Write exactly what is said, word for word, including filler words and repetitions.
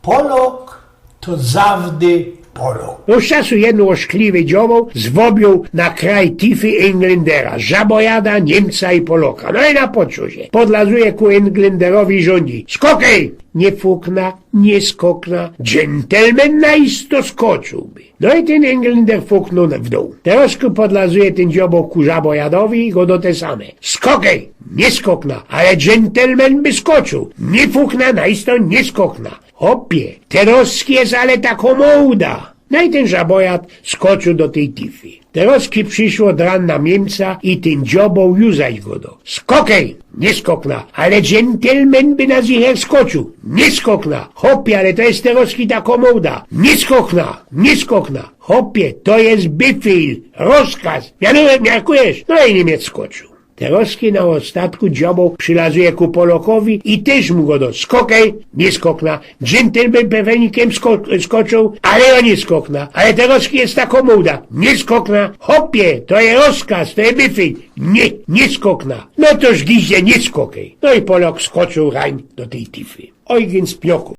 Polok to zawdy Polok. Ôd czasu jedyn ôszkliwy dzioboł zwŏbioł na kraj tify Englyndera, żabojada, Niymca i Poloka. No i napoczoł sie. Podlazuje ku Englynderowi i żōndzi: „Skokej!” „Niy fukna, niy skokna, dżyntelmen na isto skoczōłby.” No i tyn Englynder fuknōł w dōł. Terŏzku podlazuje tyn dzioboł ku żabojadowi i godo te same: „Skokej!” „Niy skokna, ale dżyntelmen by skoczōł.” „Niy fukna, na isto niy skokna.” „Chopie, terŏzki je ale tako moda.” No i tyn żabojad skoczōł do tyj tify. Terŏzki prziszło dran na Niymca i tyn dzioboł ju zaś godo: „Skokej!” „Niy skokna, ale dżyntelmen by na zicher skoczōł.” „Niy skokna.” „Chopie, ale to je terŏzki tako moda.” „Niy skokna, niy skokna.” „Chopie, to je byfel, rozkaz. Mianuje-, miarkujesz?” No i Niymiec skoczōł. Terŏzki na ôstatku dzioboł przilazuje ku Polokowi i tyż mu godo: „Skokej!” „Niy skokna, dżyntelmen by pewnie niy sko-, skoczōł, ale jŏ niy skokna.” „Ale terŏzki je tako moda.” „Niy skokna.” „Chopie, to je rozkaz, to je byfel.” „Niy, niy skokna.” „No to żgidzie, niy skokej.” No i Polok skoczōł rań do tyj tify. Ojgyn z Pnioku.